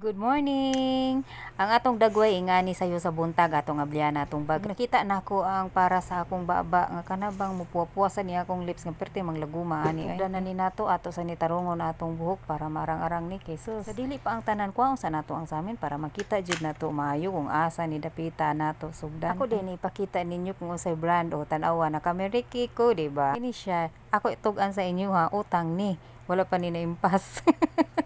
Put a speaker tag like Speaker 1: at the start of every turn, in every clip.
Speaker 1: Good morning! Ang atong dagway ingani sayo sa buntag, atong ablihan atong bag. Nakita nako ang para sa akong baba nga kanabang mupuwa-puwa sa niya akong lips nga perti manglaguma ani. Ay. Na ni nato ato sa ni tarungon atong buhok para maarang-arang ni kay sus. Sa dili pa ang tanan ko sa nato ang samin para makita jud nato maayo kung asa ni dapita nato sugdan. Ako din ipakita ninyo kung unsay brand o tan-awa na kameriki ko, di ba? Kini siya. Ako itug-an sa inyo ha, utang ni. Wala pa ni naimpas.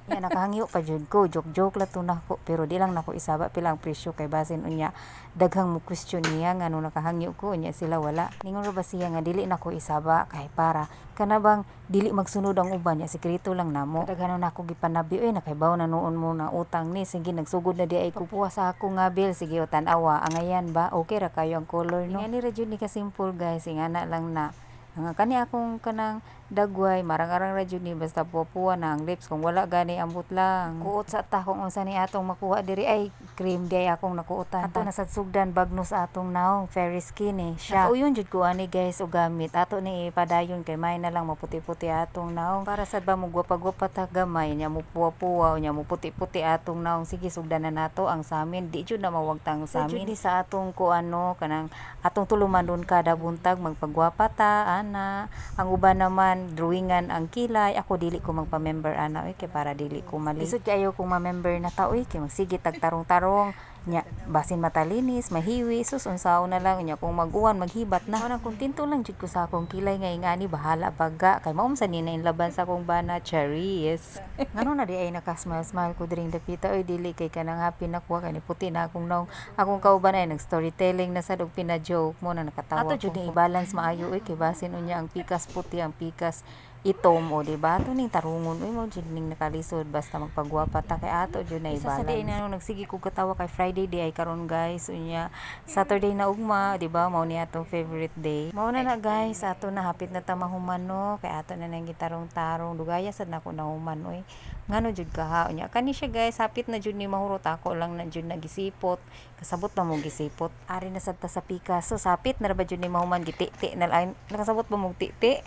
Speaker 1: Ya, nakahangyo pa jud ko, joke-joke la to nako, pero di lang nako isaba pila ang presyo kay basin unya daghang mo question niya ngano nakahangyo ko, unya sila wala. Ningon ra ba siya nga dili nako isaba kay para kana bang dili magsunod ang uban niya, sekreto lang namo. Daghan na nako gipanabi oy, nakaibaw na noon mo na utang ni. Sige, nagsugod na di ay kupuha sa ako nga bill. Sige, o tan-awa angayan ba, okay ra kayo ang color, no? Ingani ra jud ni ka simple, guys, ingana lang na. Ang kani akong kanang dagway, marang-arang ra jud ni basta puwa-puwa na ang lips. Kung wala gani, ambot lang. Kuot sa ta kung unsa ni atong makuha diri ay cream di ay akong nakuotan. Ato na sad sugdan bagnos atong naong, fairy skin eh siya. Nakauyon jud ko ani, guys, og gamit. Ato ni ipadayon kay may na lang maputi-puti atong naong. Para sad ba mo gwapa-gwapa ta gamay nya, mo puwa-puwa nya, mo puti-puti atong naong. Sige, sugdan na nato ang samin. Di jud na mawagtang samin. Di sa atong ko ano kanang atong tulumanon kada buntag, magpagwapa ta ana. Ang uban naman drawingan ang kilay. Ako dili ko magpa-member ana oy kay para dili ko mali. Lisod kaayo kung ma-member na ta oy kay magsige tag tarong-tarong nya, basin matalinis, mahiwi, sus, unsaon na lang nya kung mag-uwan, maghibat na. Mao nang kontento lang jud ko sa akong kilay nga ingani, bahala baga kay maunsa ni na inlaban sa akong bana, cherries. Ngano na di ay naka-smile smile ko diring dapita oy? Dili kay kanang happy na ko kay ni puti na akong naong. Akong kauban ay nag storytelling na sad og pina-joke mo na nakatawa. Ato jud ni i-balance maayo oy kay basin unya ang pikas puti, ang pikas itom, o di ba? Ato ning tarungon oy, mao jud ning nakalisod basta magpagwapa ta kay ato jud na i-balance. Isa sa di na nagsige ko katawa kay Friday di ay karon, guys, unya Saturday na ugma, di ba? Mao ni atong favorite day. Mao na na, guys, ato na hapit na ta mahuman, no, kay ato na nang gitarong-tarong. Dugaya sad nako nahuman oy, ngano jud kaha. Unya kani siya, guys, hapit na jud ni mahurot, ako lang na jud nagisipot. Kasabot ba mo gisipot? Ari na sad ta sa pikas. So sapit na ra ba jud ni mahuman, giti-ti na lang. Nakasabot ba mo ti-ti?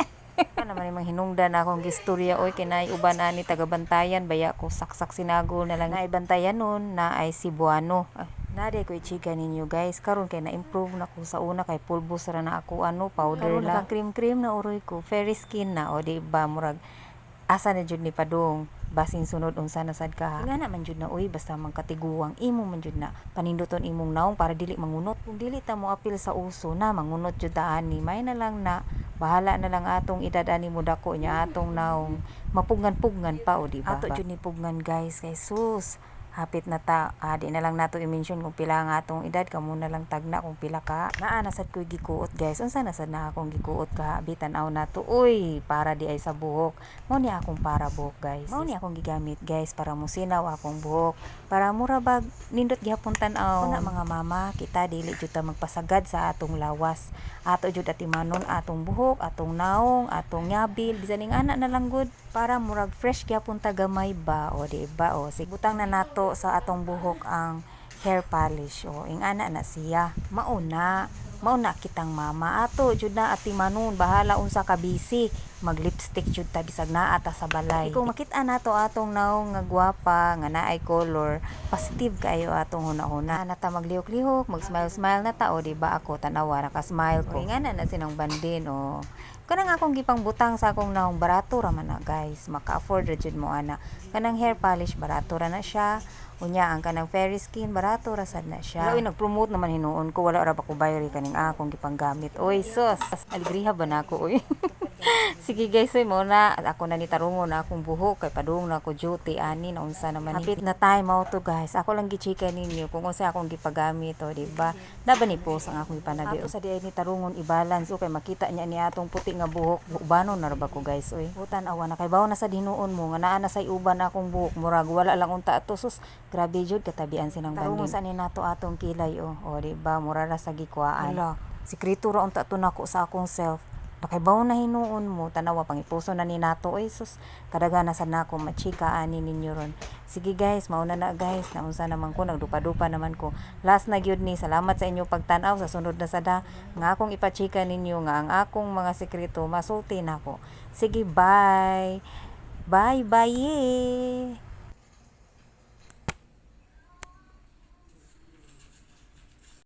Speaker 1: Ano naman imong hinungdan akong gistorya oy, kinay uban ani taga-Bantayan baya ko, saksak sinagol na lang na Bantayan nun na ay Cebuano. Ay, na ko i-chika ninyo, guys, karon kay na-improve na ko sa una kay pulbos ra na ako ano, powder lang. Naka cream cream na uroy ko, fairy skin na, o di ba? Murag asa na jud ni padung, basin sunod unsa na sad ka. Nga na man jud na oy, basta magkatiguang imo man jud na paninduton imong naong para dili mangunot. Kung dili ta mo apil sa uso na, mangunot jud ta ani. May na lang na bahala na lang atong edad ani mo dako nya atong naong mapugnan-pugnan pa, o di ba? Ato jud ni pugnan, guys, kay sus, hapit na ta. Ah, di na lang nato i-mention kung pila ang atong edad, kamo na lang tagna kung pila ka. Naa na sad ko'y gikuot, guys. Unsa na sad na akong gikuot ka bitan-aw nato oy? Para di ay sa buhok. Mao ni akong para buhok, guys. Mao ni akong gigamit, guys, para musinaw akong buhok, para mura bag nindot gihapon tan-aw. Una mga mama kita, dili jud ta magpasagad sa atong lawas. Ato jud atimanon atong buhok, atong naong, atong yabil, bisan ing ana na lang gud para murag fresh gyapon ta gamay ba, o di ba? O sige, butang na nato sa atong buhok ang hair polish. O ing ana na siya. Mauna mauna kitang mama, ato jud na atimanon, bahala unsa ka busy. Mag lipstick jud ta bisag naa ta sa balay. Kung makita nato atong naong nga gwapa nga naay color, positive kaayo atong huna-huna na ta, maglihok-lihok, mag smile smile na ta, o di ba? Ako, tan-awa, naka-smile ko. Ingana na sinang bandin. O kanang akong gipang butang sa akong naong, barato ra man na, guys. Maka-afford ra jud mo ana. Kanang hair polish, barato ra na siya. Unya ang kanang fairy skin, barato ra sad na siya. Wala, nag-promote naman hinuon ko, wala ra ba ko bayri kaning akong gipanggamit oy. Sus, alegriha ba nako oy? Sige, guys, oy, mo na ako na ni tarungon na akong buhok kay padung na ako duty ani na unsa naman ni. Hapit na time mao to, guys. Ako lang gichika ninyo kung unsa akong gipagamit, o di ba? Na ba ni post ang akong ipanabi. Ato sa di ay ni tarungon i-balance o kay makita niya ni atong puti nga buhok. Ubanon na ra ba ko, guys, oy? Utan awa na kay bawo na sa hinuon mo nga naa na say uban akong buhok, murag wala lang unta ato. Sus, grabe jud katabian sinang banding. Tarungon sa ni nato atong kilay o. O di ba mura ra sa gikuhaan. Hala, sikreto ra unta to nako sa akong self. Nakaibaw na hinuon mo, tanawa pangipuso na ni nato oy. Sus, kadaga na sad nako machika ani ninyo ron. Sige, guys, mauna na, guys. Naunsa naman ko, nagdupa-dupa naman ko. Last na gyud ni, salamat sa inyo pagtan-aw. Sa sunod na sada nga akong ipachika ninyo nga ang akong mga sekreto masulti nako. Sige, bye. Bye bye.